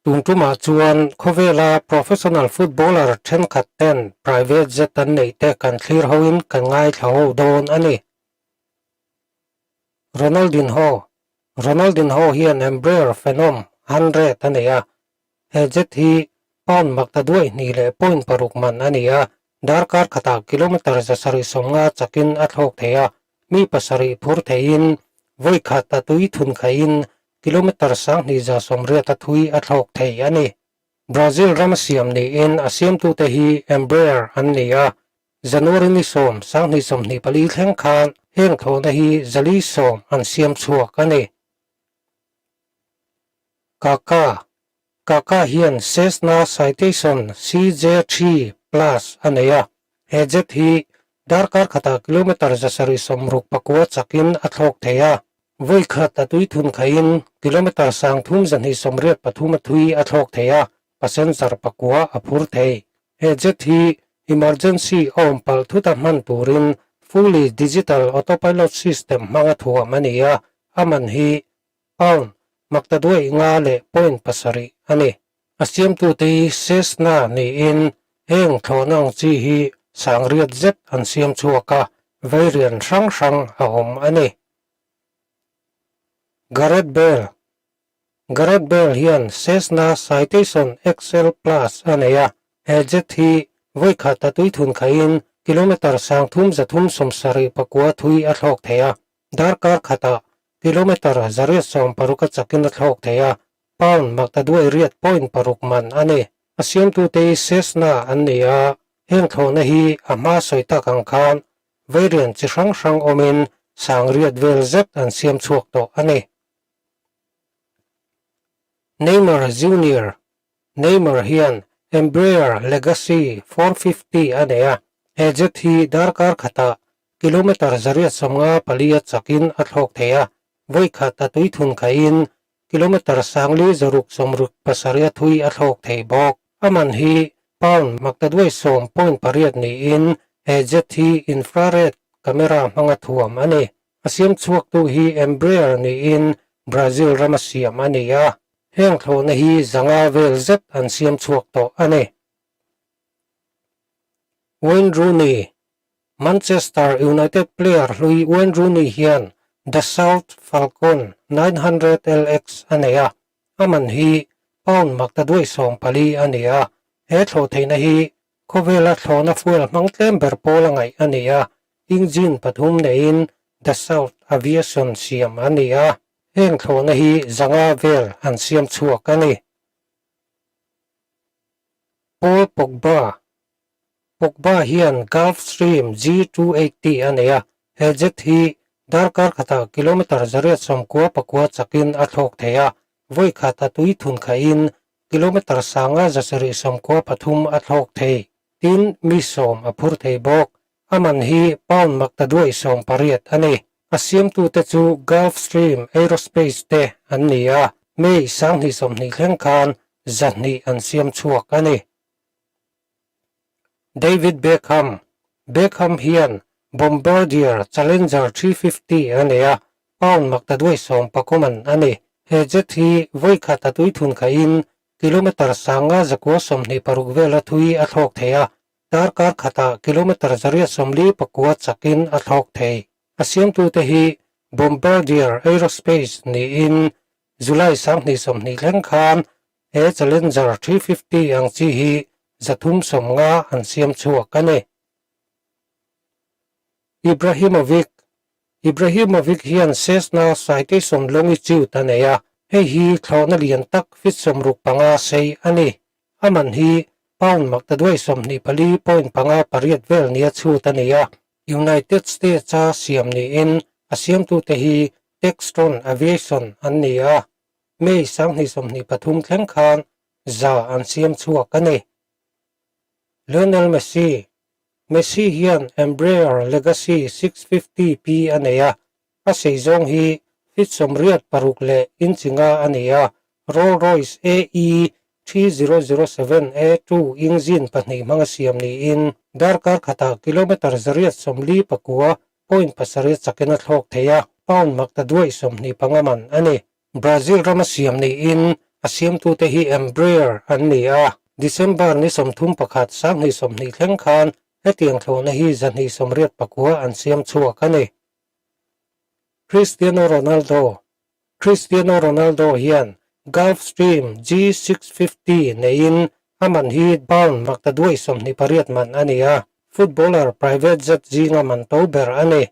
Tun tumah chuan khawvela professional footballer thenkhat ten private jet an neih te kan thlir hoin kan ngaithla ho dawn a ni. Ronaldinho Ronaldinho hian Embraer Phenom 100 a nei a, he jet hi pound makta duai hnih leh point paruk man a ni a, darkar khatah kilometre 750 chakin a thlawk thei a, mi pasarih phur theiin vawi khat a tui thun khaihin kilometre 2180 a thui a thlawk thei a ni. Brazil rama siam niin a siamtute hi Embraer an ni a, January ni 10, 2024 thleng khan heng thlawhna hi 410 an siam chhuak a ni. Kaka Kaka hian Cessna Citation CJ3 Plus a nei a, he jet hi darkar khatah kilometre 769 chakin a thlawk thei a, vawi khat a tui thun khaihin kilometre 3283 a thui a thlawk thei a, passenger pakua a phur thei. He jet hi emergency a awm palh thuta hman turin fully digital autopilot system hmanga thuam a ni a, a man hi pound makta duai nga leh point pasarih a ni. A siamtute hi Cessna niin heng thlawhna ang chi hi sangriat zet an siam chhuak a, variant hrang hrang a awm a ni. Gareth Bale Gareth Bale hian Cessna Citation XL Plus a nei a, he jet hi vawi khat a tui thun khaihin kilometre 3379 thui a thlawk thei a, darkar khatah kilometre 160 a chakin a thlawk thei a, pound makta duai riat point paruk man a ni. A siamtute hi Cessna an ni a, heng thlawhna hi a hma sawi tak ang khan variant chi hrang hrang awmin sangriat vel zet an siam chhuak tawh a ni. Neymar Junior Neymar hian Embraer Legacy 450 a nei a, he jet hi darkar khatah kilometre 854 a chakin a thlawk thei a, vawi khat a tui thun khaihin kilometre 5667 a thui a thlawk thei bawk. A man hi pound makta duai sawm point pariat niin he jet hi infrared camera hmanga thuam a ni. A siam chhuaktu hi Embraer niin Brazil rama siam a ni a, heng thlawhna hi zanga vel zet an siam chhuak tawh a ni. Wayne Rooney Manchester United player hlui Wayne Rooney hian Dassault Falcon 900 LX a nei a, a man hi pound makta duai sawm pali a ni a, he thlawh theihna hi khawvela thlawhna fuel hmang tlem ber pawl a ngaih a ni a, engine pathum neiin Dassault Aviation siam a ni a, heng thlawhna hi zanga vel an siam chhuak a ni. Paul Pogba Pogba hian Gulfstream G280 a nei a, he jet hi darkar khatah kilometre 899 chakin a thlawk thei a, vawi khat a tui thun khaihin kilometre 5793 a thlawk thei. Tin, mi sawm a phur thei bawk. A man hi pound makta duai sawm pariat a ni. A siamtute chu Gulfstream Aerospace te an ni a, May 2020 thleng khan 200 an siam chhuak a ni. David Beckham Beckham hian Bombardier Challenger 350 a nei a, pound makta duai sawm pakua man a ni. He jet hi vawi khat a tui thun khaihin kilometre 5126 vel a thui a thlawk thei a, darkar khatah kilometre 849 chakin a thlawk thei. A siamtute hi Bombardier Aerospace niin July 2020 thleng khan he Challenger 350 ang chi hi 350 an siam chhuak a ni. Ibrahimovic Ibrahimovic hian Cessna Citation Longitude a nei a, hei hi thlawhna lian tak feet 65 sei a ni. A man hi pound makta duai 24.58 vel nia chhut a ni a, United States a siam niin a siamtute hi Textron Aviation an ni a, May 2023 thleng khan za an siam chhuak a ni. Lionel Messi Messi hian Embraer Legacy 650P a nei a, a sei zawng hi feet 86 leh inch nga a ni a, Rolls-Royce AE 3007 A2 engine pahnih hmanga siam niin darkar khatah kilometre 849 point pasarih chakin a thlawk thei a, pound makta duai 25 man a ni. Brazil rama siam niin A siamtute hi Embraer an ni a, December ni 31 2020 thleng khan hetiang thlawhna hi 289 an siam chhuak a ni. Cristiano Ronaldo Cristiano Ronaldo hian Gulfstream G650 neiin a man hi pound maktaduai 28 man a ni a, footballer private jet zinga man to ber a ni.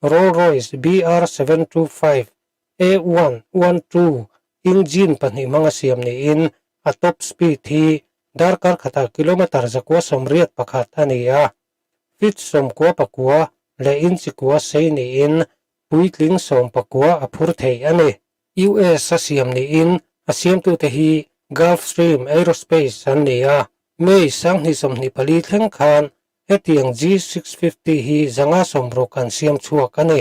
Rolls-Royce BR725 A112 engine pahnih hmanga siam niin a top speed hi darkar khatah kilometre 181 a ni a. Feet 99 leh inch kua sei niin puitling 19 a phur thei a ni. US a siam niin a siamtute hi Gulfstream Aerospace an ni a. May 2024 thleng khan hetiang G650 hi 560 an siam chhuak a ni.